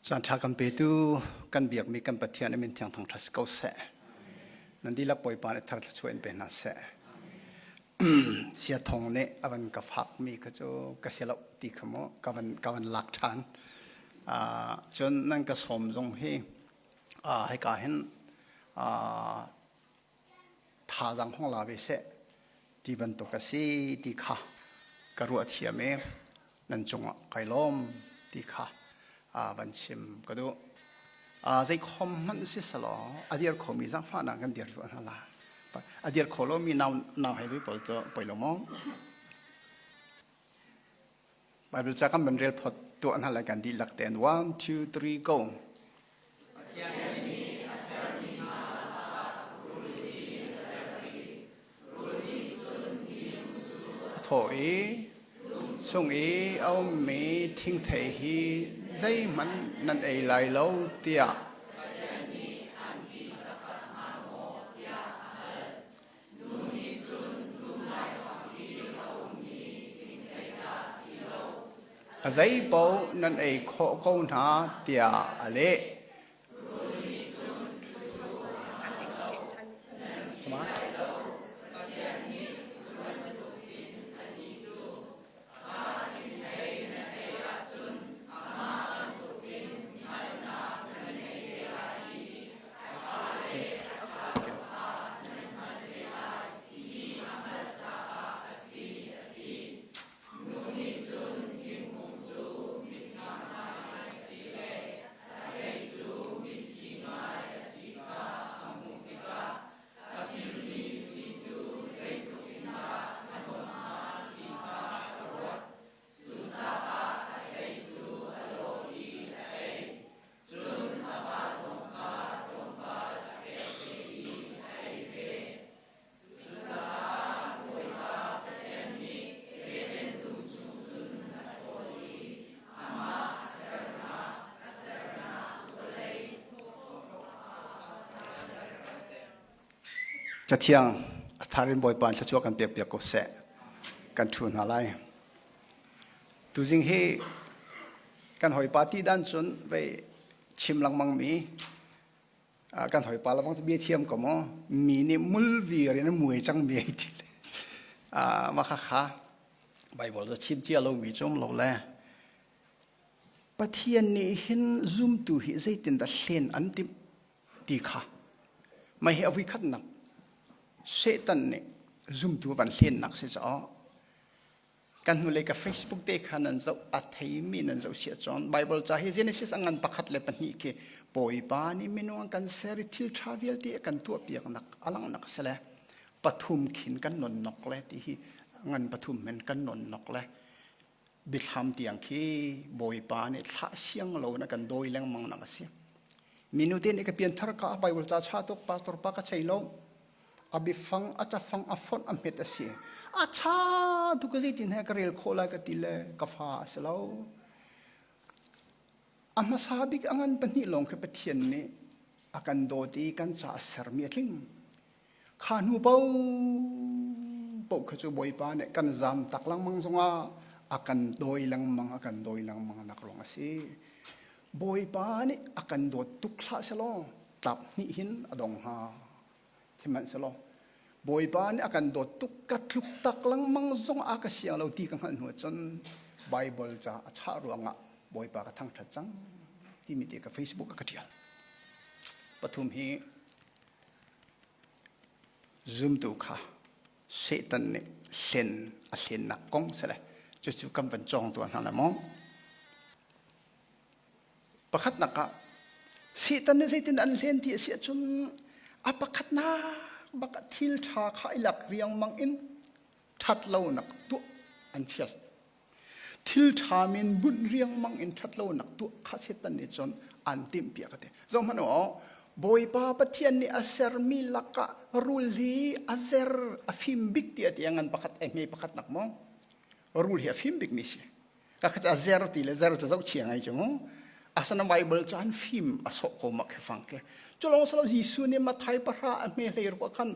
Caan ṭha kan petu kan biakmi kan Pathian a min thiang thangṭhat si ko seh. Nan dihlak Bawipa nih thar thluachuah in pe hna seh. Sia thong nih a van ka fakmi kha cu ka si lo ti kha mu ka van ka van lak ṭhan. Cun nan ka sawm zong hi hika hin thazaang hong la ve seh ti bantuk a si ti kha ka ruah thiam i nan cungah kai lawm ti kha van chim ka duh. Zei khom hmanh si selaw a dir khomi zaangfahnak kan dir tuah hna la. A dir kho lomi nau nau he ve pawl cu poi lo maw? Bible ca kan van rel phot tuah hna lai kan dihlak tein 1 2 3 go. A thawh i sung i a ummi thingthei hi zeihmanh nan ei lai lo tiah A zeipaoh nan ei khawh ko hna tiah a leh. Cathiang a thar in Bawipa thluachuah kan pekpiak ko seh. Kan ṭhu hna lai. Tuzing hi kan hawipa ti dan cun vei chim lengmang mi kan hawipa le bang cu bia thiam ko maw mi nih mul vir in muai cang mi ai ti mah kha kha Bible cu chim cia lomi cu um lo le Pathian nih hin zumtu hi zeitindah hlen an timh ti kha mei hi a vui khatnak Satan nih zumtu van hlennak si caah Kan hnulei ka Facebook te kha nan zoh a theimi nan zoh si ahcun Bible ca hi Genesis a ngan pakhat le pahnih khi Bawipa nih minung an kan ser i thil ṭha vialte a kan tuahpiaknak a langhnak a si le pathum khin kan nonnok le ti hi ngan pathum men kan nonnok le biathlam tiang khi Bawipa nih thlah siang lo na kan dawi lengmang nak a si. Minu te nih ka pianthar ka Bible ca cha tuk pastor pa ka chei lo A biafang, a cafang, a fonh, a hmet a si. A ṭha tuk ka zeitin he ka rel khawh lai ka ti le ka fa a si lo. A hmasa bik a ngan pahnih lawng khi Pathian nih a kan dawt i kan ca a sermi a tling. Kha hnu paoh kha cu Bawipa nih kan zam tak lengmang zongah a kan dawi lengmang, a kan dawi lengmang nak ruang a si. Bawipa nih a kan dawt tuk hlah selaw tlap hnih hin a dong hnga. Sihmanhsehlaw Bawipa nih a kan dawt tuk ka tluk tak lengmang zong a ka siang lo ti ka hngalh hnu cun Bible ca a chah ruangah Bawipa ka thangṭhat cang timi te ka Facebook ah ka ṭial. Pathum hi zumtu kha Satan nih hlen a hlennak kong si le cucu kan van cawng tuah hna lai maw? Pakhatnak ah Satan nih zeitin an hlen ti a si ahcun a pakhatnak bak ah thil ṭha kha i lak riangmang in ṭhat lonak tuah an fial. Thil ṭha men bunh riangmang in ṭhat lonak tuah kha Satan nih cun an timhpiak a ti. Zohhmanh u, Bawipa Pathian nih a sermi lakah rul hi a zer a fim bik ti a ti a ngan pakhat ai hme pakhatnak maw? Rul hi a fim bikmi si. Ka kha a zer ti le zer cu zohchia ngai cu mu. Asana Bible cu an fim a sawh ko mak fang ke. Cu lawng salo Jesuh nih Mathai pahra a hme hlei ruk khan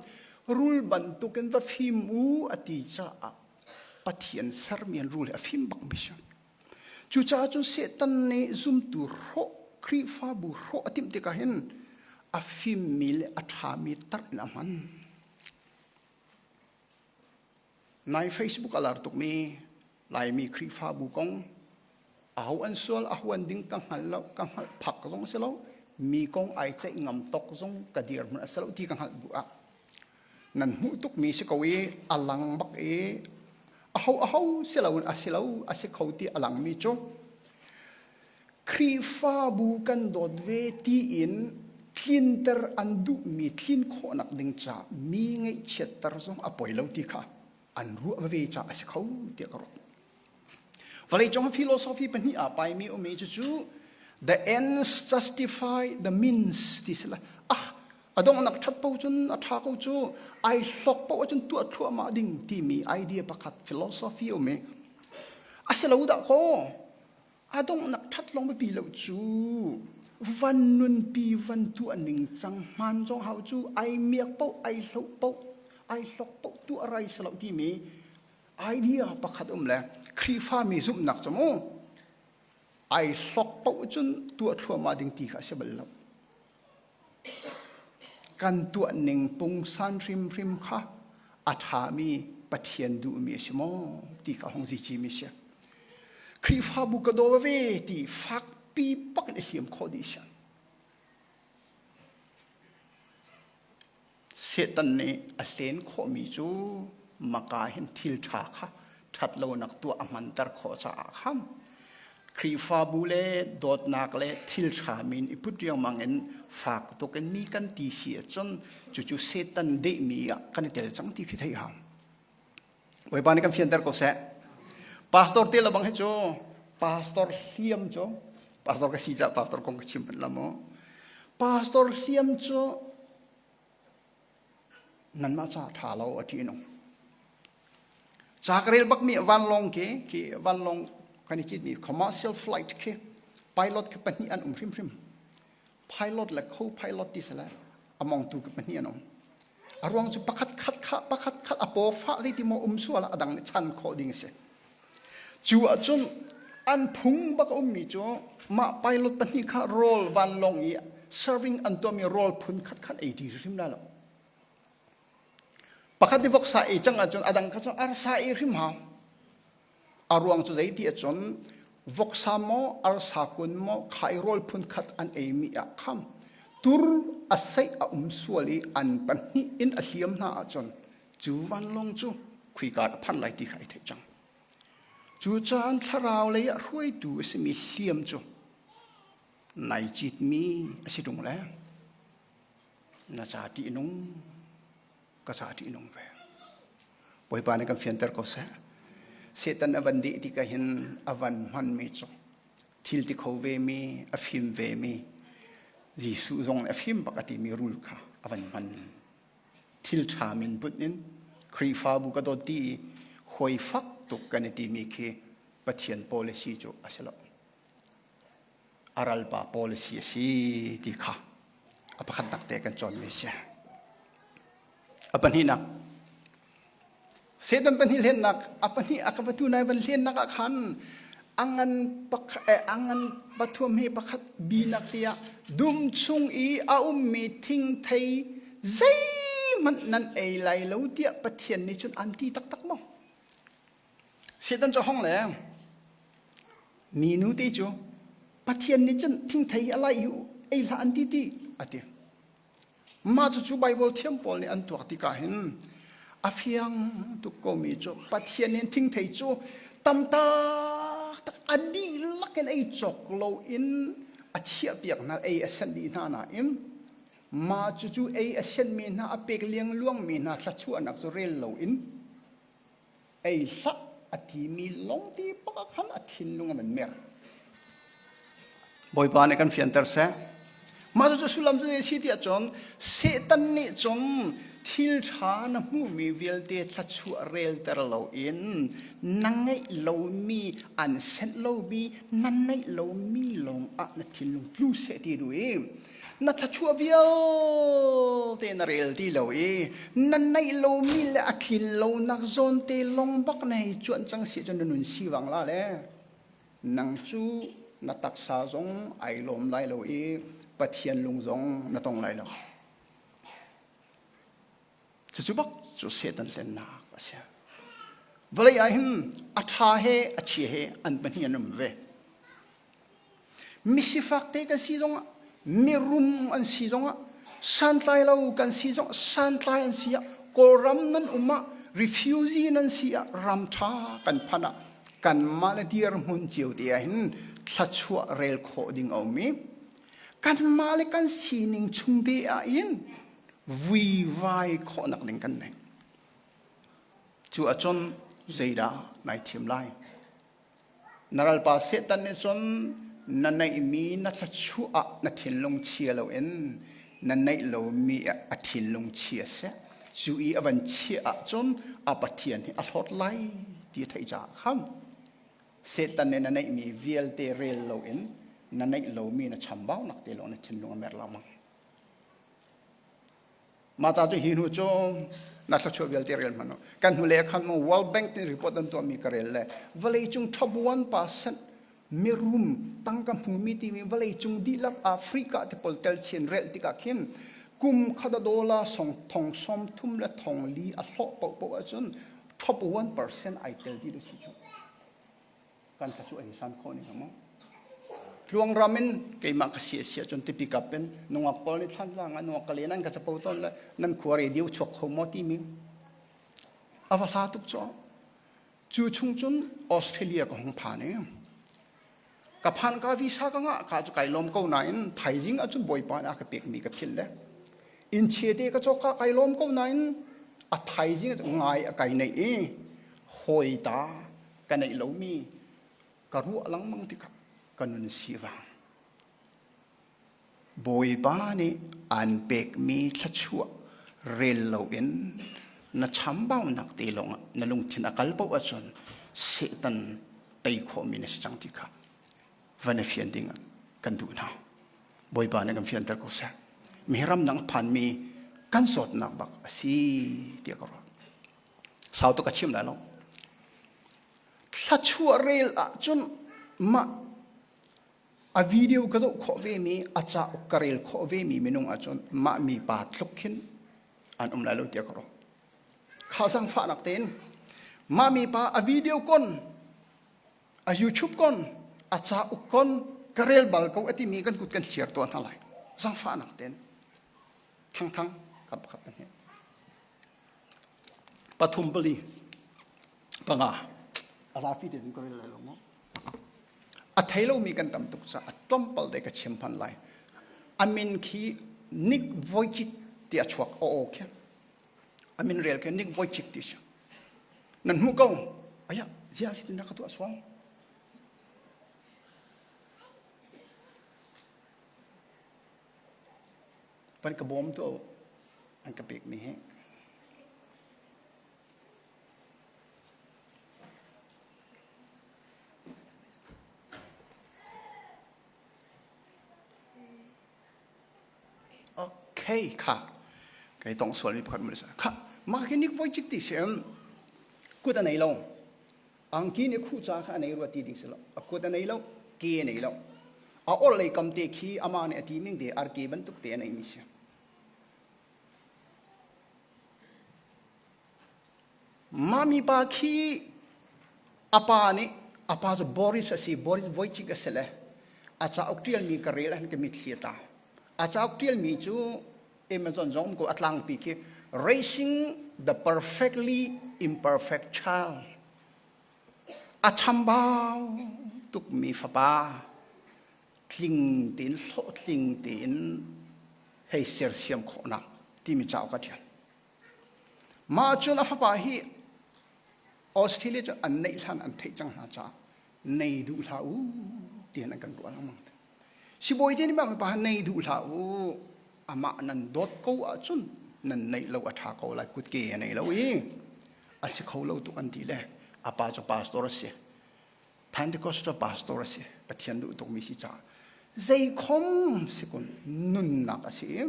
rul bantukin va fim u a ti caah Pathian sermi an rul hi a fim bak mi si. Cucaah cun Satan nih zumtu hrawh Khrihfabu hrawh a timh tikah hin a fimmi le a ṭhami tarh in a hman. Nai Facebook a lar tukmi Laimi Khrihfabu kong aho an sual aho an ding ka hngal lo ka hngalh phak zong si lo mi kong ai ceih ngam tok zong ka dirhmun a si lo ti ka hngalh bu ah nan hmuh tukmi si ko i a lang bak i aho aho si lo in a si lo a si kho ti a langmi cu Khrihfabu kan dawt ve tiin tlinter an duhmi tlin khawhnak ding ca mi ngaihchiatter zong a poi lo ti kha an ruah veve ca a si kho tiah ka ruah. Vawleicung philosophy pahnih aa paimi um i cucu the ends justify the means ti si la. Ah, a donghnak ṭhat po cun a ṭha ko cu ai hlok po cun tuah thluahmah ding timi idea pakhat philosophy um i a si lo dah kaw a donghnak ṭhat lawng biapi lo cu van nunpi van tuah ning cang hmaan zong hau cu ai miak po ai hloh po ai hlok po tuah rai si lo timi idea pakhat um le Khrihfami zumhnak cu mu ai hlok paoh cun tuah thluahmah ding ti kha a si bal lo. Kan tuah ning pungsan hrimhrim kha a ṭhami Pathian duhmi a si maw ti kha hong zici mi si. Khrihfabu ka daw ve ti fakpi bak in i hliam khawh dih si. Satan nih a hlen khawhmi cu maka hin thil ṭha kha ṭhatlonak tuah a hmanter khawh caah khan Khrihfabu le dawtnak le thil ṭha min i put riangmang in fak tuk in mi kan ti si ahcun cucu Satan dehmi ah kan i tel cang ti khi theih hau. Bawipa nih kan fianter ko seh. Pastor te lo bang hi cu pastor hliam cu pastor ka si caah pastor kong ka chim hmanh la maw. Pastor hliam cu nanmah ca ṭha lo a ṭih nung. Ca ka rel bakmi vanlawng khi khi vanlawng kan i citmi commercial flight khi pilot khi pahnih an um hrimhrim. Pilot le co-pilot ti sile a mongtu khi pahnih an um. A ruang cu pakhat khat kha pakhat khat a paw fah zeiti maw um sual ah a dang nih chan khawh ding a si. Cu ahcun an phung bak a ummi cu mah pilot pahnih kha rawl vanlawng i serving an tuahmi rawl phun khat khan ei ṭi hrim lai lo. Pakhat nih voksa ei cang ahcun a dang kha cu arsa ei hrim hau. A ruang cu zei ti ahcun voksa maw arsa kun maw kha i rawl phun khat an eimi ah kham tur a seih a um sual i an pahnih in a hliam hna ahcun cu vanlawng cu khuika a phan lai ti kha ai theih cang. Cu caan thlarau lei ah hruaitu a simi hliam cu nai citmi a si ṭung le na ca ṭihnung ka ca ṭihnung ve. Bawipa nih kan fianter ko seh. Satan a van deh tikah hin a van hmanmi cu thil ti kho vemi, a fim vemi, Jesuh zong nih a fim bak a timi rul kha a van hman. Thil ṭha min bunh in Khrihfabu ka dawt ti i hawi fak tuk kan i timi khi Pathian policy cu a si lo. A ralpa policy a si ti kha a pakhatnak te kan cawnmi a si. A pahnihnak, Satan pahnih hlennak a pahnih a ka vatu nai van hlennak ah khan angan angan pathuam hi pakhat binak tiah dum chung i a ummi thingthei zeihmanh nan ei lai lo tiah Pathian nih cun an ti taktak maw? Satan cu hong le minu te cu Pathian nih cun thingthei a lai i ei hlah an ti ti a ti. Mah cucu Baibal thiam pawl nih an tuak tikah hin a fiang tuk komi cu Pathian nih thingthei cu tam taktak a dihlak in ei cawk loin a chiahpiak hna ei a senh dih hna nain mah cucu ei a sianhmi hna a pek liangluangmi hna thluachuahnak cu rel loin ei hlah a timi lawngte bak ah khan a thinlung a van mer. Bawipa nih kan fianter seh. Mah cu sullam cu zei si ti ahcun Satan nih cun thil ṭha na hmuhmi vialte thluachuah relter loin na ngeih lomi an senh lomi na neih lomi lawng ah na thinlung tlu seh ti duh i na thluachuah vialte na rel ti lo i na neih lomi le a tlin lonak zawnte lawng bak na hei cuanh cang si cun na nun sivang la le nang cu. na taksa zong ai lawm lai lo i Pathian lung zong na tong lai lo. Cucu bak cu Satan hlennak a si. Vawlei ah hin a ṭha he a chia he an pahnih an um ve. Misifak te kan si zongah, mirum an si zongah, santlai lo kan si zongah, santlai an si ah, Kawlram nan um ah, refugee nan si ah, ram ṭha kan phanh ah, kanmah le dirhmun cio te ah hin thluachuah rel khawh ding a um i kanmah le kan sining chung te ah hin vuivai khawhnak ding kan nei. Cu ahcun zeidah nai thim lai? Na ralpa Satan nih cun na neihmi na thluachuah ah na thinlung chia loin na neih lomi ah a thinlung chia seh. Cu i a van chiah ahcun a Pathian hi a hlawt lai ti a theih caah khan Satan nih na neihmi vialte rel loin na neih lomi na chambaunak te lawng na thinlung a mer lengmang. Mah ca cu hi hnu cu na thluachuah vialte rel hmanh u. Kan hnulei ah khan World Bank nih report an tuahmi ka rel le vawleicung top 1% mirum tangka hmumi timi vawleicung dihlak Africa te pawl tel chin rel tikah khin kum khat a dollar song thong sawm thum le thong li a hlawh paohpaoh ahcun top 1% ai tel dih lo si cu. Kan thla cu a san khawh ning maw? Tluangram in keimah ka si a si ahcun tipi kap in nungak pawl nih thlanlang ah nungak ka len an ka capo tawn le nan khua radio chuak kho maw timi a va hla tuk cu. Cu chung cun Australia ka hung phan i ka phan ka visa ka ngah ka cu kai lawm ko nain thaizing ahcun bawipa nih a ka pekmi ka philh le inn chiate ka cawk ka kai lawm ko nain a thaizing ngai a kai neih i hawi ta ka neih lomi ka ruah lengmang tikah ka nun sivang. Bawipa nih aan pekmi thluachuah rel loin na chambaunak te lawngah na lungthin a kal paoh ahcun Satan tei khawhmi na si cang ti kha van i fian ding kan duh hna. Bawipa nih kan fianter ko seh. Mi ramdang phanmi kan zawtnak bak a si tiah ka ruah. Sau tuk ka chim lai lo. Thluachuah rel ahcun mah a video ka zoh khawh vemi, a cauk ka rel khawh vemi minung ahcun mah mi pa tluk khin an um lai lo tiah ka ruah. Kha zangfahnak tein mah mi pa a video kon, a YouTube kon, a cauk kon ka rel bal ko a timi kan kut kan thliar tuah hna lai. Zangfahnak tein thangthang ka pakhat na hnih. Pathum pali panga a zapi te ka rel lai lo maw? A thei lomi kan tam tuk caah a tlawmpal te ka chim hman lai. A min khi Nick Vujicic ti a chuak aw aw khi. A min rel khi Nick Vujicic ti si. Nan hmuh ko. Aya, zia si tin rak ka tuah sual. Van ka bawm tu an ka pekmi hi. Okay, kha. Kai tong sual mi pakhat mu kha mah khi nik voi chik ti si kut a nei lo. Angki nih khuh ca kha a nei rua ti ding si lo. A kut a nei lo, ke a nei lo. A orhlei kam te khi amah nih a ti ning te arke bantuk te a nei mi si. Mah mipa khi a pa nih a pa cu Boris a si, Boris Vujicic a si le a cauk ṭialmi ka rel ahhin ka mitthli a tla. A cauk ṭialmi cu Amazon zong um ko a tlangpi khi Raising the Perfectly Imperfect Child a chambau tukmi fapa tling tein hlawhtling tein hei sersiam khawhnak timi cauk a ṭial. Mah cun a fapa hi Australia cu an neih hlan an theih cang hna caah nei duh hlah u tian an kan ruah lengmang. Sibawi te nih mah mipa nei duh hlah u amah nan dawt ko ahcun nan neih lo a ṭha ko lai kutke a nei lo i a si kho lo tuk an ti le a pa cu pastor a si. Pentecostal pastor a si Pathian duh tukmi si caah zeikhom si kun nunnak a si i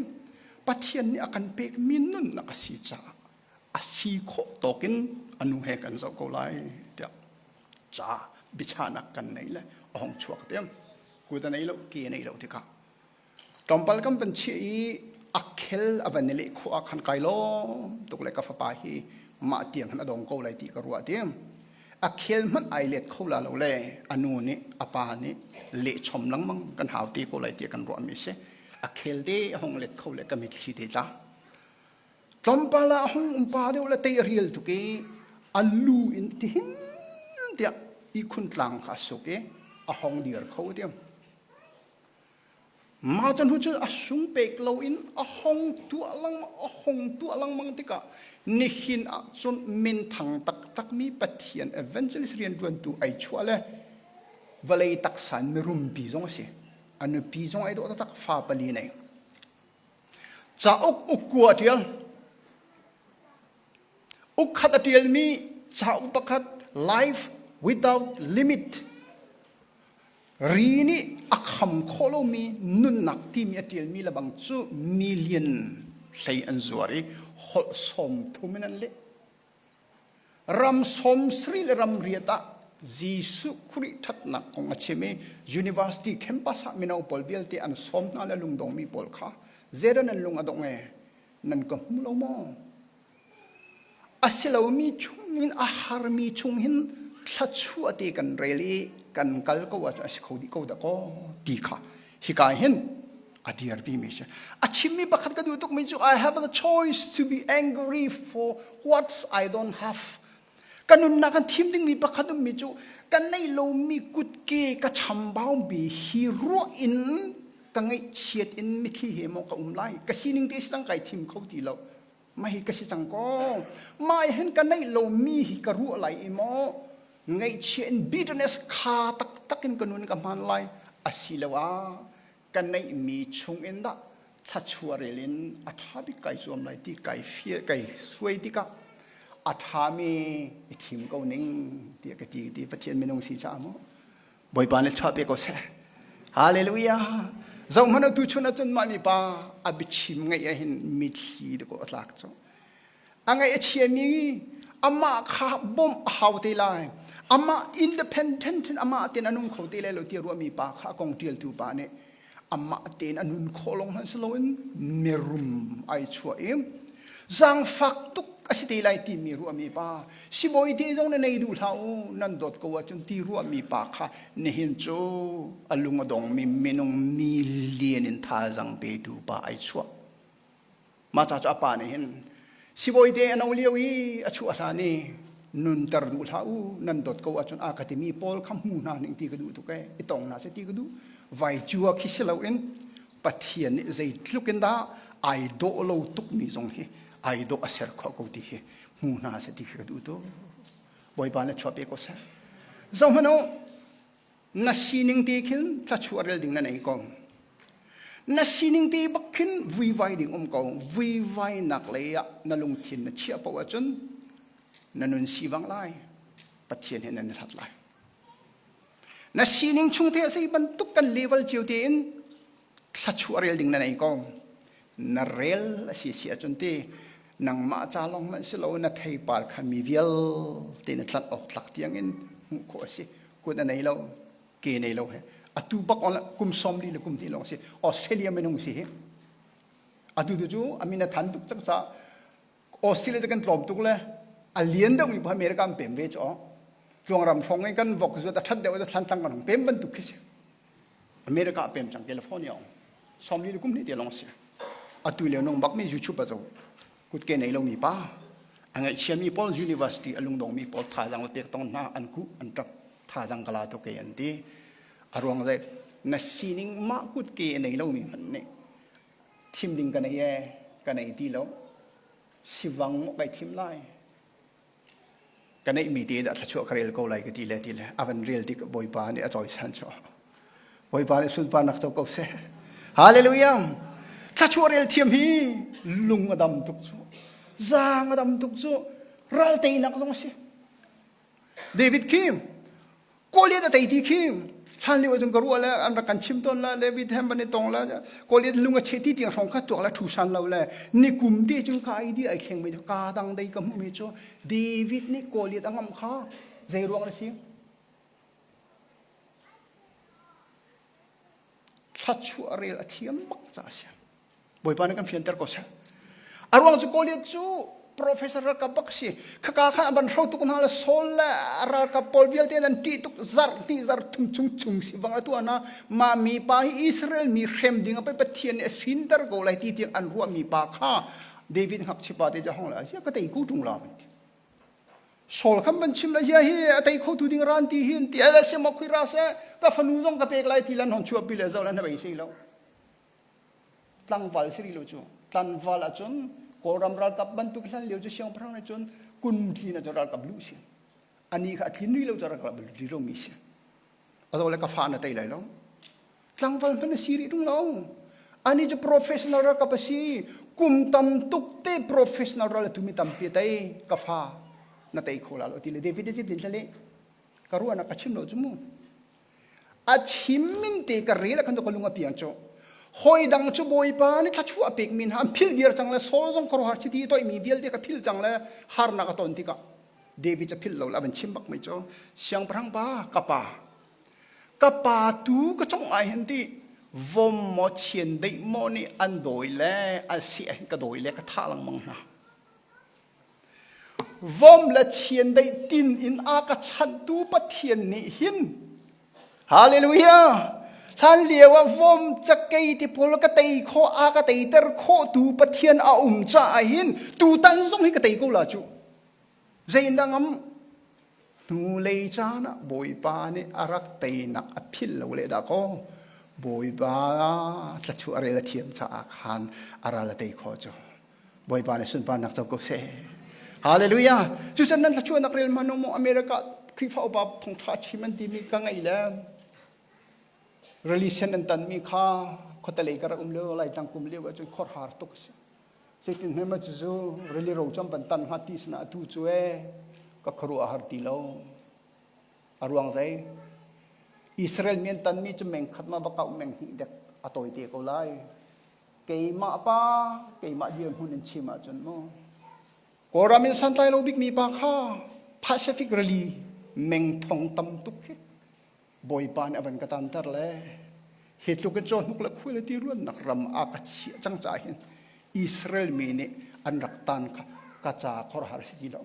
Pathian nih a kan pekmi nunnak a si caah a si khawh tawkin a nu he kan zoh ko lai tiah ca biachahnak kan nei le a hong chuak te. Kut a nei lo, ke a nei lo tikah tlawmpal kan van chiah i a khel a van i leh khawh ah khan kai lawm tuk le ka fapa hi mah tiang han a dong ko lai ti ka ruah ti. A khel hmanh ai let kho la lo le a nu nih a pa nih leh chom lengmang kan hau te ko lai ti kan ruah mi si. A khel te a hong let kho le ka mitthli te tla. Tlawmpal ah a hung um pa deuh le tei a rial tuk i a lu in tihin tiah ihkhun tlang kha a suk i a hong dir kho tiang. Mah cu hnu cu a sung pek loin a hong tuah lengmang a hong tuah lengmang tikah nihin ah cun minthang taktakmi Pathian evangelist rianṭuantu ai chuah le vawlei taksa in mirumpi zong a si. A nupi zong ai dawh taktak fa pali nei. Cauk ukkua a ṭial. Ukkhat a ṭialmi cauk pakhat Life Without Limit ri nih a kham khawh lomi nunnak timi a ṭialmi lebang cu million hlei an zuar i holh 30 in an leh. Ram 70 le ram riat ah Jesuh Khrih ṭhatnak kong a chim i university campus ah mino pawl vialte an sawm hna le lungdongmi pawl kha zeidah nan lung a dongh e nan ka hmu lo maw? A si lomi chungin a harmi chung hin thluachuah te kan rel i kan kal ko ahcun a si kho dih ko dah kaw ti kha hika hin a dirpi mi si. A chimmi pakhat ka duh tukmi cu I have the choice to be angry for what I don't have. Ka nunnak kan thim dingmi pakhat ummi cu ka neih lomi kutke ka chambaumi hi ruah in ka ngaihchiat in mitthli he maw ka um lai. Ka sining te si cang kai thim kho ti lo. Mah hi ka si cang ko. Mah hin ka neih lomi hi ka ruah lai i maw ngaihchia in bitterness kha taktak in ka nun ka hman lai asiloah ka neihmi chung in dah thluachuah rel in a ṭha bik kai zuam lai ti kai fia kai suai tikah a ṭhami i thim ko ning tiah ka ti ti Pathian minung si caah maw Bawipa nih chuah pe ko seh. Hallelujah. Zoh hmanh tu chun ahcun mah mipa a biachim ngaih ah hin mitthli dakaw a tlak cu. A ngaih a chiami amah kha bawmh a hau te lai. Amah independent in amah tein a nung kho te lai lo ti a ruahmi pa kha a kong ṭialtu pa nih amah tein a nun khawh lawng hmanh si loin mirum ai chuah i zaangfak tuk a si te lai timi ruahmi pa sibawi te zong na nei duh hlah u nan dawt ko ahcun ti ruahmi pa kha nihin cu a lung a dongmi minung million in thazaang petu pa ai chuah Mah ca cu a pa nih hin sibawi te a no lio i a chuah hlan i nunter duh hlah u nan dawt ko ahcun a ka timi pawl kha hmu hna ning ti ka duh tuk ee i tong hna seh ti ka duh vai cua khi si loin Pathian nih zeitluk in dah ai dawh lo tukmi zong hi ai dawh a ser khawh ko ti hi hmu hna seh ti khi ka duh tuk Bawipa nih chuah pe ko seh zohhmanh u Na sining te khin thlachuah rel ding na nei ko. Na sining te bak khin vuivai ding um ko. Vuivai nak lei ah na lungthin na chiah paoh ahcun na nun sivang lai. Pathian he nan i hlat lai. Na sining chung te a zei bantuk kan level cio tein thlachuah rel ding na nei ko. Na rel a si si ahcun ti nangmah ca lawng hmanh si lo na theipar kha mi vialte na tlanh awk tlak tiangin hmuh khawh a si. Kut a nei lo, ke nei lo he. Atu bak on kum 40 le kum hnih lawng si. Australia minung si hi. Atu tu cu a min a than tuk cang caah Australia cu kan tlawm tuk le a lian deuhmi pa America an pem ve cu tluangram hrawng in kan vok zuat a that deuh cu thlantlang kan hung pem bantuk khi si. America a pem cang California um 40 le kum hnih te lawng si. Atu lio nung bak mi YouTube a zo. Kutke nei lomi pa a ngaihchiami pawl university a lungdongmi pawl thazaang la pek tong hna an kuh an ṭap thazaang ka la tuk e an ti. A ruang zei na sining mah kutke a nei lomi hmanh nih thim ding ka nei e ka nei ti lo sivang maw kai thim lai ka neihmi te dah thluachuah ka rel ko lai ka ti le ti le a van rel tik Bawipa nih a cawisan cu Bawipa nih sunparnak co ko seh Hallelujah thluachuah rel thiam hi lung a dam tuk cu zaang a dam tuk cu ral teinak zong a si David khi Goliath a tei ti khi hlan lio ahcun ka ruah le an rak kan chim tawn la le Bethlehem ban i tong la Goliath lung a cheh ti tiang hrawng kha tuak la thu san lo le nikum te cun ka idea ai thleng mi ka dang dei ka hmuh mi cu David nih Goliath a ngamh kha zei ruang na si? Thlachuah rel a thiam bak ca a si. Bawipa nih kan fianter ko seh. A ruang cu Goliath cu professor ralkap bak si. Khaka khan an van hro tuk hna le Saul le ralkap pawl vialte an ṭih tuk zarh hnih zarh thum chung chung si bang atu ana mah mi pa hi Israel mi hrem ding a pei Pathian nih a hrinter ko lai ti tiang an ruah mi pa kha David ngakchia pa te cu hong le ka tei ko ṭung la ban ti. Saul khan van chim la zia hi a tei kho tu ding ran ti hin ti ala se ma khui ra se ka fanu zong ka pek lai ti lan hon chuah pi le zo lan ha sei lo. Tlangval si rih lo cu. Tlanval ahcun Kawlram ralkap bantuk hlan lio cu siangpahrang nih cun kun tlin ahcun ralkap luh si. Ani kha a tlin rih lo cu ralkap lut rih lomi si. A zo le ka fa na tei lai lo. Tlangval hmanh a si rih ṭung lo. Ani cu professional ralkap a si. Kum tam tuk te professional ral a tumi tampi a tei. Ka fa na tei kho la lo ti le David a tin hlale ka ruahnak ka chim lo cu mu. A chim min te ka rel ah khan ka lung a piang cu. Hawi dang cu Bawipa nih thluachuah a pekmi hna an philh viar cang le Saul zong khuaruahhar chiti toihmi vialte ka philh cang le harnak a ton tikah David cu philh lo le a van chim bak mi cu siangpahrang pa ka pa ka pa tu ka cong ai hin ti vom maw chiandeih maw nih an dawi le a si ah hin ka dawi le ka thah lengmang hna Vom le chiandeih tin in a ka chanhtu Pathian nih hin Hallelujah! Hlan lio ah vom cakei ti pawl ka tei khawh a ka teiter khawhtu Pathian a um caah hin tutan zong hi ka tei ko la cu. Zei in dah ngam? Hnulei caan ah Bawipa nih a rak teinak a philh lo le dah kaw Bawipa thlachuah a rel a thiam caah khan a ral a tei khawh cu. Bawipa nih sunparnak co ko seh. Hallelujah. Cucan nan thlachuahnak rel hmanh maw America Khrihfa upa thongtha chim an timi ka ngaih le release an tanmi kha khuatelei ka rak um lio Laitlang kum lio ahcun khorhar tuk a si. Zeitin hme ma cucu rili ro cam ban tan hnga ti sana atu cu e ka khuaruah a har ti lo. A ruang zei? Israel mi an tanmi cu meng khat ma va kau meng hnih dek a tawi te ko lai. Keimah pa keimah dirhmun in chim ahcun mu Kawlram in santlai lo bikmi pa kha Pacific Rili meng thong tam tuk khi Bawipa nih a van ka tanter le hi tluk in cawhnuk le khuai le ti ruannak ram a ka chiah cang caah hin Israel mi nih an rak tan kha ka ca khuaruahhar a si ti lo.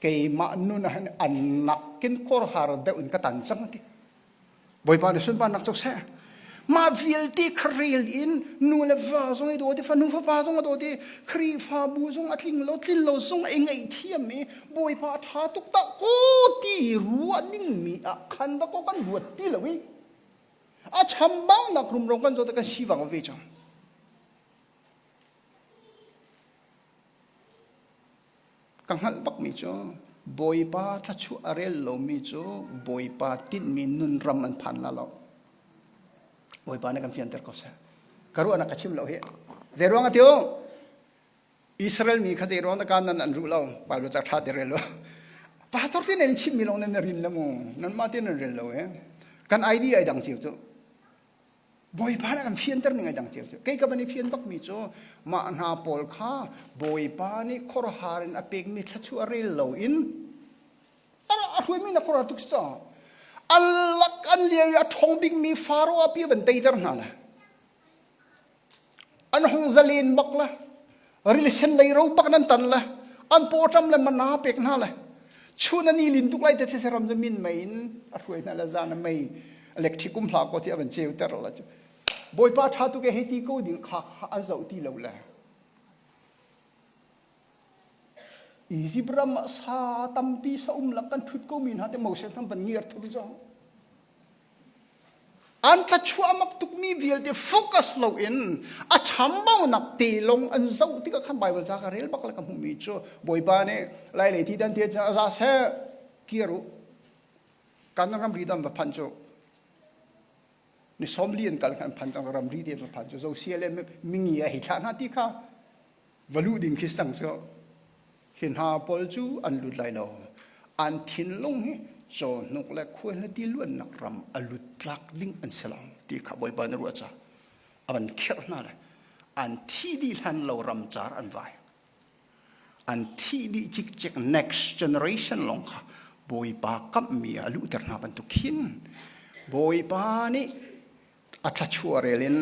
Keimah nun ah hin an nakin khuaruahhar deuh in ka tan cang ti. Bawipa nih sunparnak co seh. Mah vialte kha rel in nu le va zong i dawt i fanu fapa zong a dawt i Khrihfabu zong a tling lo tlin lo zong i ngaihthiam i Bawipa a ṭha tuk dah ko ti ruah dingmi ah khan dah kaw kan ruat ti lo i a chambaunak rumro kan zawt kan sivang ve cang. Ka hngalh bakmi cu Bawipa thluachuah a rel lomi cu Bawipa tinhmi nun ram an phan la lo. Bawipa nih kan fianter ko seh. Ka ruahnak ka chim lo hi. Zei ruang a ti Israel mi kha zei ruang dah nan an ruh lo. Bible ca ṭha te rel lo. Pastor te nan chimmi lawng nan rin le mu. Nanmah te nan rel lo eh. Kan ID ai dang cio cu. Bawipa nih kan fianter ning ai dang cio cu. Kei ka van i fian bakmi cu mah hna pawl kha Bawipa nih khuaruahhar in a pekmi thluachuah rel loin a hruaimi na khuaruahhar tuk si caw. An lak an lio i a ṭhawng bikmi Faro a pi van teiter hna le an hung zalen bak le rili sen lei ro bak nan tan le an pawṭam le mana pek hna le chun an i lin tuk lai te these ram cu min mei in a hruai hna le zan a mei electric um hlah ko ti a van ceu ter la cu bawipa ṭha tuk e hei ti ko ding kha kha an zoh ti lo le Egypt ram ah sa tampi sa um lak kan ṭhut ko mi hna te Moses hna van ngiar thum zong An thlachuah mak tukmi vialte focus loin a chambaunak te lawng an zoh tikah khan Bible ca ka rel bak le ka hmuhmi cu Bawipa nih lai lei ti dan te cu a za seh kir u kan ramri dan va phan cu ni sawmli an kal khan phan cang ramri te va phan cu Josiah le mingi a hei thlah hna ti kha va luh ding khi sang cu Hi hna pawl cu an lut lai lo. An thinlung hi cawhnuk le khuahlati luannak ram a lut tlak ding an si lo ti kha Bawipa na ruah ca a van khirh hna le an thi dih hlan lo ram car an vai. An thi dih cikcek next generation lawng kha Bawipa kamhmi ah a luhter hna bantuk khin Bawipa nih. A thluachuah rel in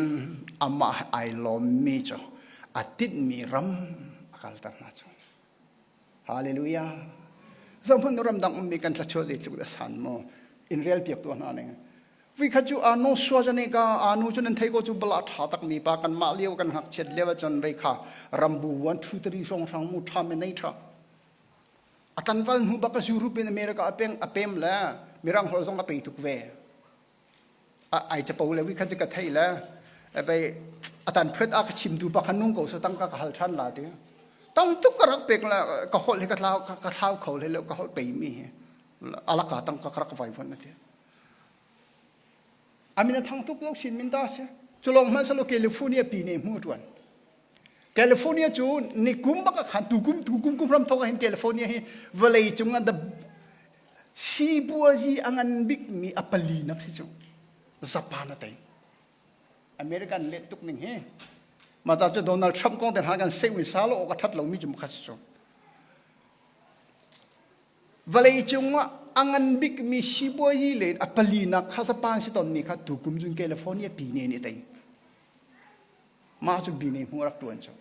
amah he ai lawmmi cu a tinhmi ram a kalter hna cu. Hallelujah. Zohhmanh ramdang ummi kan thluachuah zeitluk dah san mu. In rel piak tuah hna ning. Vikhat cu anu Schwarzenegger anu cu nan thei ko cu bala tha tak mi pa kan mah lio kan ngakchiat lio ahcun vei kha rambu 1 2 3 hrawng hrang mu tha me nei tha. A tlanval hnu bak a Europe in America a peng a pem le mirang holh zong a pei tuk ve. Ai capo le vikhat cu ka thei le vei atan phuet a ka chim tu pa khan nung ko so tang ka ka hal than la ti. Tang tuk ka rak pek la ka holh hi ka thlau ka thlau kho le ka holh pei mi hi. Alaka tang ka rak vai von ati. A min a thang tuk lo sin min ta si. Cu lawng hmanh salo California pi ne hmu tuan. California cu ni kum bak khan tu kum tu kum kum ram thok hin California hi vawlei cung ah the sipuazi a ngan bik mi a pali nak si cu Japan a tei. American let tuk ning hi. Ma ca cu Donald Trump kong te hna kan seh win sa lo awk a that lo mi cu makhat si cu. Vawleicung ah a ngan bikmi sipuazi len a palinak kha Japan si tonmi kha tukum cun California pine nih a tei. Mah cu bine hmu rak tuan cu.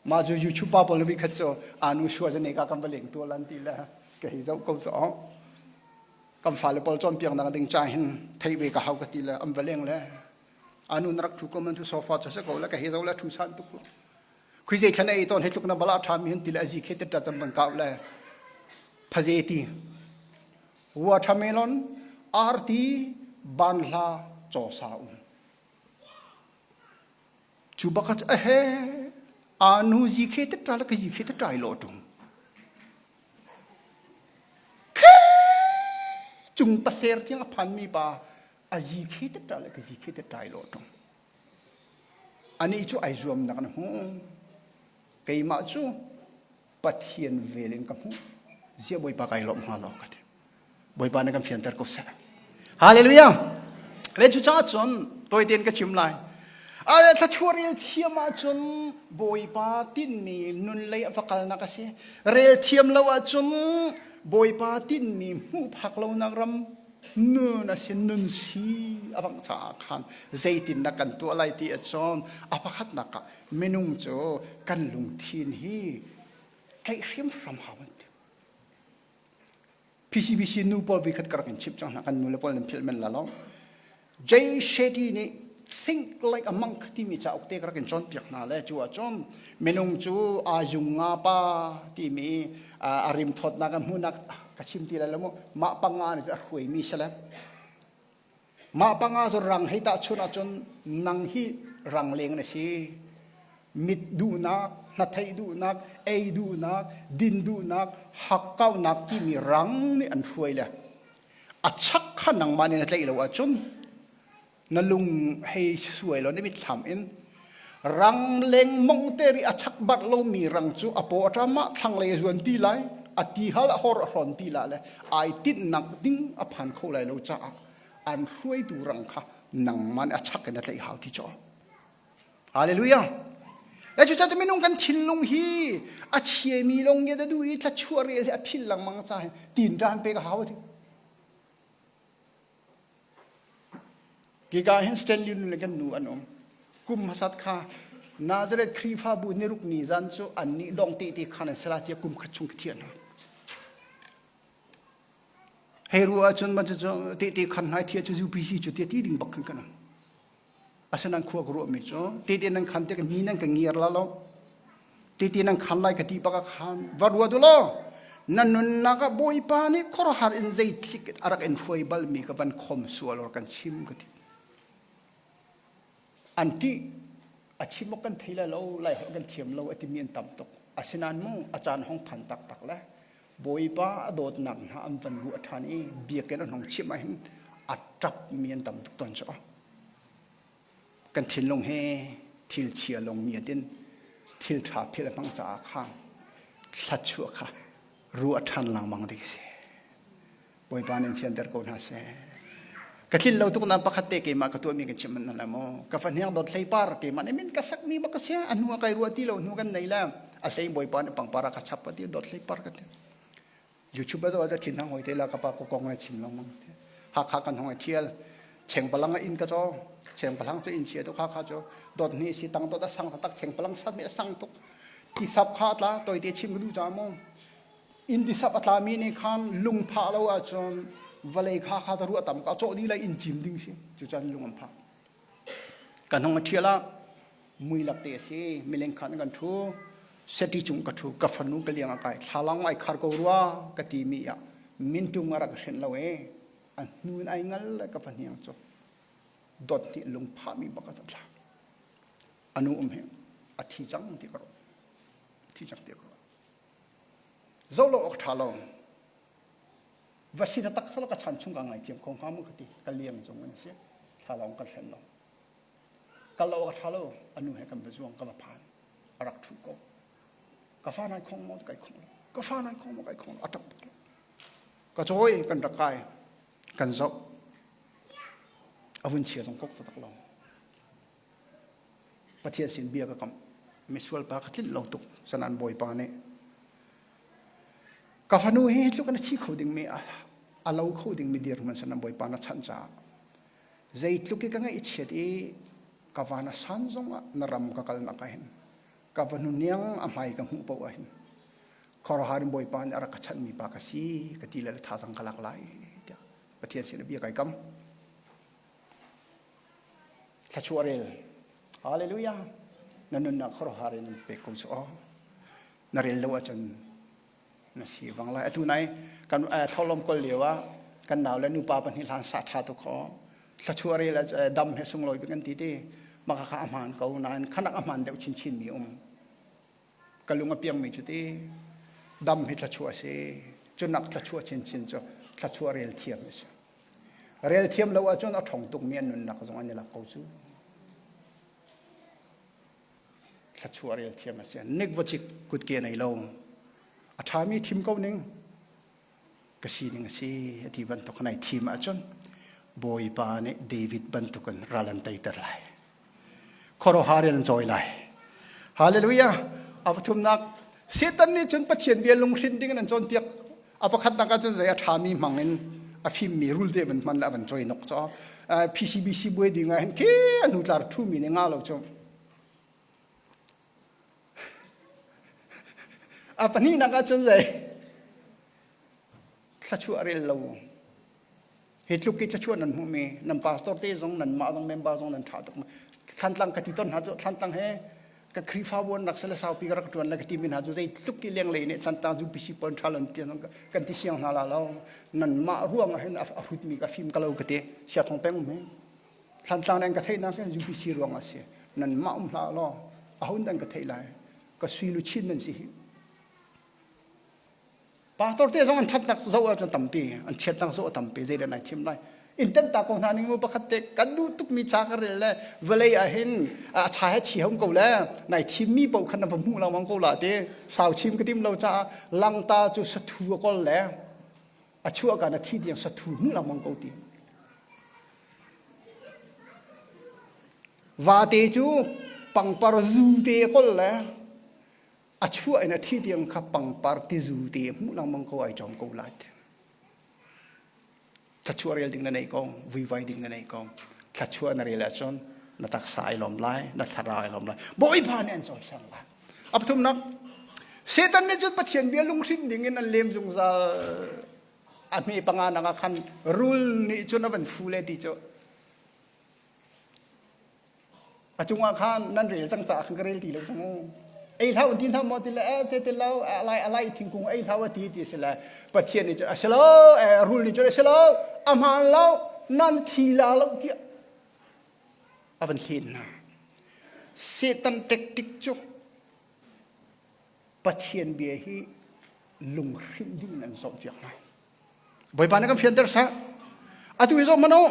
Mah cu YouTube pa pawl na khat cu anu shua zane ka kan va leng tuah lan ti le ka hei zoh ko cu. Kan fale pawl cawnpiak nak ding cha hin thei ve ka hau ka ti le an va leng le anu na rak thu ko man thu sofa cha se ko le ka hei zoh le thu san tuk lo. Khui zei thlan ei tawn he tluk na bala tha mi hin ti le azi khe te ta cham ban kau le phaze ti watermelon arti banhla chaw sa um chu bakhat a he anu zi khe te ta la ka zi khe te tai lo tung khe chung paser tiang a phan mi pa a zi khe te ta le ka zi khe te tai lo tung Anih cu ai zuamnak na hmu. Keimah cu Pathian vel in ka hmuh. Ziah Bawipa kai lawmh hnga lo ka ti. Bawipa nih kan fianter ko seh. Hallelujah. Le cucaah cun tawitein ka chim lai. A thluachuah rel thiam ahcun Bawipa tinhmi nun lei a va kalnak a si. Rel thiam lo ahcun Bawipa tinhmi hmuh phak lonak ram nun a si nun si a vang caah khan zeitindah kan tuah lai ti ahcun a pakhatnak ah minung cu kan lungthin hi tlaih hrimhram hau an ti. PCBC nu pawl vi khat ka rak in chimh cang hna kan nu le pawl nan philh men la lo. Jay Shetty nih Think Like a Monk timi cauk te ka rak in cawnpiak hna le cu ahcun minung cu aa yung nga pa timi a rim thawtnak a hmuhnak ka chim ti lai lo mu mah panga nih a hruaimi si le mah panga cu rang hei tahchun ahcun nang hi rang leng na si mit duhnak hnatheih duhnak ei duhnak din duhnak hakkaunak timi rang nih an hruai le a chak kha nangmah nih na tlaih lo ahcun na lung hei suai law na mitthlam in rang lengmong te ri a chak bat lomi rang cu a paw a ṭam ah thlanglei a zuan ti lai a ti hal a hor a hrawn ti la le ai tinhnak ding a phan kho lai lo caah an hruaitu rang kha nangmah nih a chak in a tlaih hau ti caw Hallelujah le cu cu minung kan thinlung hi a chiami lawng nih a duh i thlachuah rel hi a phil lengmang ca tin ṭan pe ka hau ti Hika hin Stanley nu le kan nu an um. Kum hmasat kha Nazareth Khrihfabu niruk ni zan cu annih dong te te khan an si la tiah kum khat chung ka thiah hna. Hei ruah ahcun man cu tehte khan hna thiah cu UPC cu tiah ti ding bak khan kan um. Asinain khua ka ruahmi cu tehte nan khan tik mi nan ka ngiar la lo. Tehte nan khan lai ka ti bak ah khan va ruat u law na nunnak ah Bawipa nih khuaruahhar in zeitlik a rak in hruai balmi ka van khom sual or kan chim ka ti. An ṭih a chim awk kan thei lai lo lai holh kan thiam lo a timi an tam tuk. Asinain mu a caan hong phan taktak le Bawipa a dawtnak hna an van ruah ṭhan i biakinn an hong chimh ahhin a ṭapmi an tam tuk tawn cu. Kan thinlung hi thil chia lawng mi in thil ṭha philh a hmang caah khan thluachuah kha ruah ṭhan lengmang ding si. Bawipa nih fianter ko hna seh. Ka tlin lo tuk nain pakhat te keimah ka tuahmi kan chim hna lai maw? Ka fahniang dawt hlei par keimah nih min ka sakmi bak ka sia a hnu ah kai ruah ti lo hnu kan nei le a hlei Bawipa nih pangpar a ka chap ka ti dawt hlei par ka ti. YouTube a zoh ah thin hang hoi te la ka pa ko kong na chim lengmang. Hakha kan hong i thial. Chengpalang ah inn ka caw. Chengpalang cu inn chia tuk kha kha cu dot hnih si tang dot a sang taktak chengpalang sat mi a sang tuk. Tisap kha tla toite chim ka duh ca mu. Inn tisap a tla mi nih khan lung phah lo ahcun vawlei kha kha ca ruah tam ka cawh dih lai inn cim ding si. Cucan lung an phah. Kan hong a ṭhial ah mui lak te a si. Mileng khan kan ṭhu. Seti cung ka ṭhu. Ka fanu ka liang a kai. Thlalang ai khar ko rua ka ti mi ah mintung a rak hrenh lo e. A hnu in ai ngal le ka fahniang cu dot nih lungphah mi bak a tla. Anu um he a thi cang ti ka ruah. Thi cang ti ka ruah. Zoh lo awk ṭha lo. Va si taktak sala ka chan chung ka ngaithiam kho hnga mu ka ti ka liang cung in si thlalawng kan hlen lo kal lo ka tha lo anu he kan va zuang ka va phan a rak thu ko ka fa nai khong maw kai khong lo ka fa nai khong maw kai khong lo a tap lo ka cawi kan rak kai kan zoh a vun chia zong kok taktak lo Pathian sin bia ka kam misual pa ka tlinh lo tuk sanan bawipa nih ka fanu hi tluk in a thi kho dingmi a lo kho dingmi dirhmun sanan bawipa na chanh caah zeitluk i ka ngaihchiat i ka van a san zongah na ram ka kalnak ah hin ka fanu niang a hmai ka hmuh paoh ah hin khuaruahhar in bawipa nih a rak ka chanhmi pa ka si ka ti le thazang ka lak lai tiah Pathian sin a bia kai kam Thluachuah rel. Hallelujah. Na nunnak khuaruahhar in pek ko cu aw. Na rel lo ahcun na si bang lai. Atu nai kan tholom kol lio ah kan nau le nupa pahnih hlan sa tha tuk kho. Thluachuah rel dam he sunglawi bik an ti ti. Maka kha a hmaan ko nain khanak a hmaan deuh chinchin mi um. Ka lung a piangmi cu ti dam hi thluachuah a si. Cunak thluachuah chinchin cu thluachuah rel thiam a si. Rel thiam lo ahcun a ṭhawng tukmi an nunnak zong an i lak ko cu. Thluachuah rel thiam a si. Nik vacik kutke nei lo. A ṭhami thim ko ning. Ka sining a si a ti bantuk nai thim ahcun Bawipa nih David bantukin ral an teiter lai. Khuaruahhar in an cawi lai. Hallelujah. A pathumnak Satan nih cun Pathian bia lunghrin ding in an cawnpiak. A pakhatnak ah cun zei a ṭhami hmang in a fimmi rulte van hman le a van cawi nok caw. PCBC buai ding ah hin khi a hnu tlar ṭhumi nih nga lo cu. A pahnihnak ah cun zei thluachuah rel lo. Hi tluk i thluachuah nan hmuhmi nan pastor te zong nanmah zong member zong nan ṭha tuk. Thlantlang ka ti ton hna cu Thlantlang he ka Khrihfabu an rak sale saupi ka rak ṭuan le ka timi hna cu zeitluk i lenglei nih Thlantlang UPC pawl ṭha lo ti kan ti siang hna la lo. Nanmah ruang ah hin a hrutmi ka fim ka lo ka ti. Siathong peng um hi. Thlantlang nan ka theihnak hin UPC ruang ah si. Nanmah um hlah law ahun dan ka theih lai. Ka sui luchin nan si hi. Pastor te zong an ṭhatnak zoh ahcun tampi, an chiatnak zoh a tampi, zeidah nai thim lai. Intent ta ko hna ning mu pakhat te kan duh tukmi ca ka rel le vawlei ah hin a cha he chi hom ko le nai thimmi paoh khan na va hmuh lengmang ko la ti sau chim ka tim lo caah langta cu sathu a kol le a chuah ka na thi tiang sathu hmuh lengmang ko ti. Vate cu pangpar zu te a kol le a chuah in a thi tiang kha pangpar tizu te hmuh lengmang ko ai cawm ko lai thluachuah rel ding na nei ko vuivai ding na nei ko thluachuah na rel ahcun na taksa ai lawm lai na thlarau ai lawm lai bawipa nih an cawisang lai a pathumnak Satan nih cun Pathian bia lunghrin ding in an lem zungzal a hme panga nak ah khan rul nih cun a van fu le ti cu A cungah khan nan rel cang caah khan ka rel ti lo cang u. Ei hlah un ti hna maw ti le eh te ti lo alai alai thingkung ei hlah ti ti si le Pathian nih cun a si lo eh rul nih cun a si lo a hmaan lo nan thi la lo tiah a van hlen hna. Satan tactic cu Pathian bia hi lunghrinh ding in an zawmpiak hna. Bawipa nih kan fianter seh. Atu hi zoh hmanh u.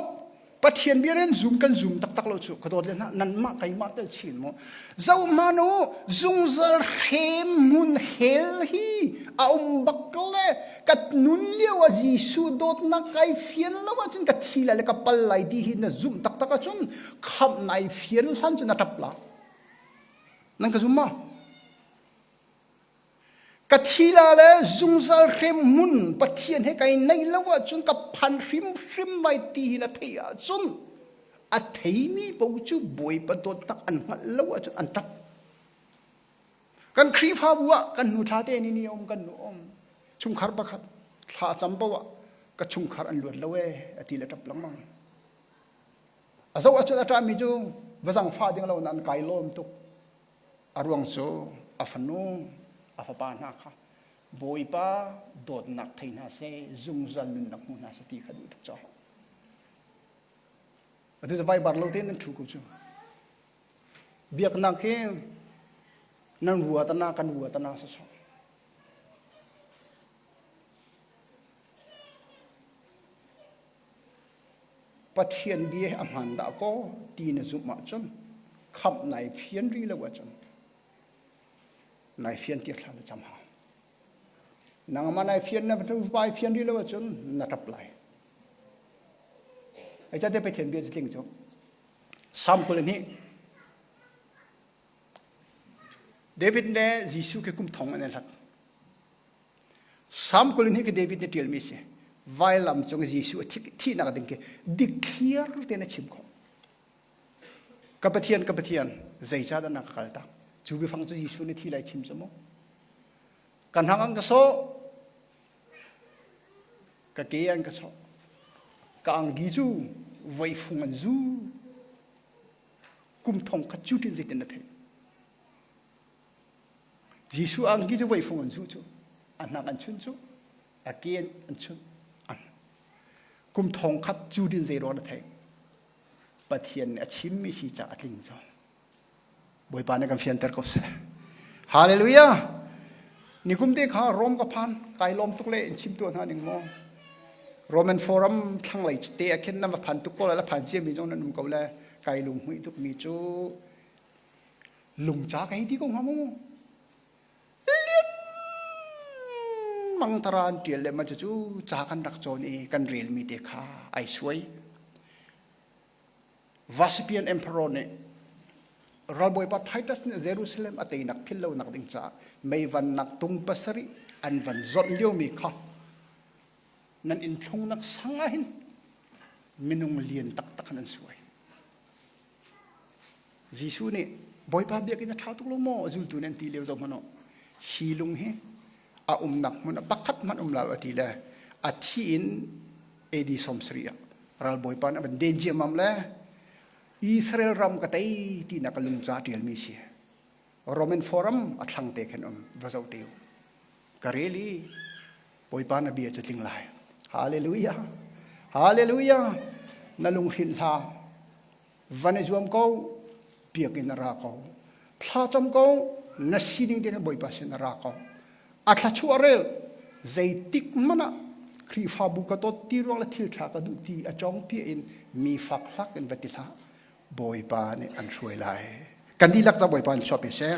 Pathian bia in zum kan zum taktak lo cu ka dawt le hna nanmah keimah tel chin mu. Zoh hmanh u zungzal hrem hmun hell hi a um bak le ka nun lio ah Jesuh dawtnak kai fian lo ahcun ka thi lai le ka pal lai ti hi na zumh taktak ahcun khamh nai fian hlan cu na ṭap la. Nan ka zum maw? Ka thi la le zungzal hrem hmun Pathian he kai nei lo ahcun ka phan hrimhrim lai ti hi na theih ahcun a theimi paoh cu Bawipa dawtnak an hngalh lo ahcun an ṭap. Kan Khrihfabu ah kan nu thla te ni ni um kan nu um chungkhar pakhat thla a cam paoh ah ka chungkhar an luat lo ee a ti le ṭap lengmang. A zoh ahcun a ṭahmi cu va zangfah ding lo nain kai lawm tuk. A ruang cu a fanu, a fapa hna kha Bawipa dawtnak thei hna seh, zungzal nunnak hmu hna seh ti kha duh tuk caah. Atu cu vaibar lo tein nan ṭhu ko cu. Biaknak hi nan rua tana kan rua tana sasawh. Pathian bia hi a hmaan dah kaw ti na zumh ahcun khamh nai fian rih lo ahcun nai fian tiah thla na cam hau. Nangmah nai fian na vai fian rih lo ahcun na ṭap lai. Ai cate Pathian bia cu tling cu. Salm 22 David le Jesuh khi kum thong an i hlat. Salm 20 hi David nih ṭialmi a si. Vailam cung Jesuh a thihnak ding khi dikthliar tein a chim khawh. Ka Pathian, ka Pathian, zeicahdah na ka kaltak? Cu biafang cu Jesuh nih thi lai chim cu mu. Ka hnang an ka sawh, ka ke an ka sawh, ka angki cu voifung an zu. Kum thong khat cu tin zeitin na theih? Jesuh angki cu voifung an zuh cu a hnak an chunh cu a ke an chunh kum thong khat cu din zei ruang na theih Pathian nih a chimmi si ca a tling cu Bawipa nih kan fianter ko seh Hallelujah nikum te kha Rom ka phan kai lawm tuk le in chim tuah hna ning maw Roman Forum thlanglei te ah khin nan va phan tuk ko la phan cia mi zong nan um ko le kai lung hmuih tuk mi cu Lungca ka hei ti ko hnga mu. Lian mangtara an ṭial le ma cucu ca kan rak cawn i kan relmi te kha ai suai. Vasipian Emperor nih ralbawipa Titus nih Jerusalem a teinak phil lonak ding caah meivannak tung pasarih an van zawnh liomi kha nan inn thlungnak sang ah hin minung lian taktak an suai. Jesuh nih Bawipa biakinn a ṭha tuk lo maw zultu nih an ti lio zoh hmanh u. Hi lung hi a umnak hmun ah pakhat hmanh um lo a ti le a thi in AD 70 ah ralbawipa nih a van den ciammam le Israel ram ka tei tinak a lungca ṭialmi si. Roman Forum a thlang te khin um va zoh te u. Ka rel i Bawipa na bia cu tling lai. Hallelujah. Hallelujah. Na lunghrinh hlah. Van i zuam ko. Biakinn na ra ko. Thlacam ko. Na sining te Bawipa sin na ra ko. A thlachuah rel. Zeitik hmanh ah Khrihfabu ka dawt ti ruang le thil ṭha ka duh ti a cawng pia in mi fak hlak in va ti hlah. Bawipa nih an hruai lai. Kan dihlak ca Bawipa in chuahpi seh.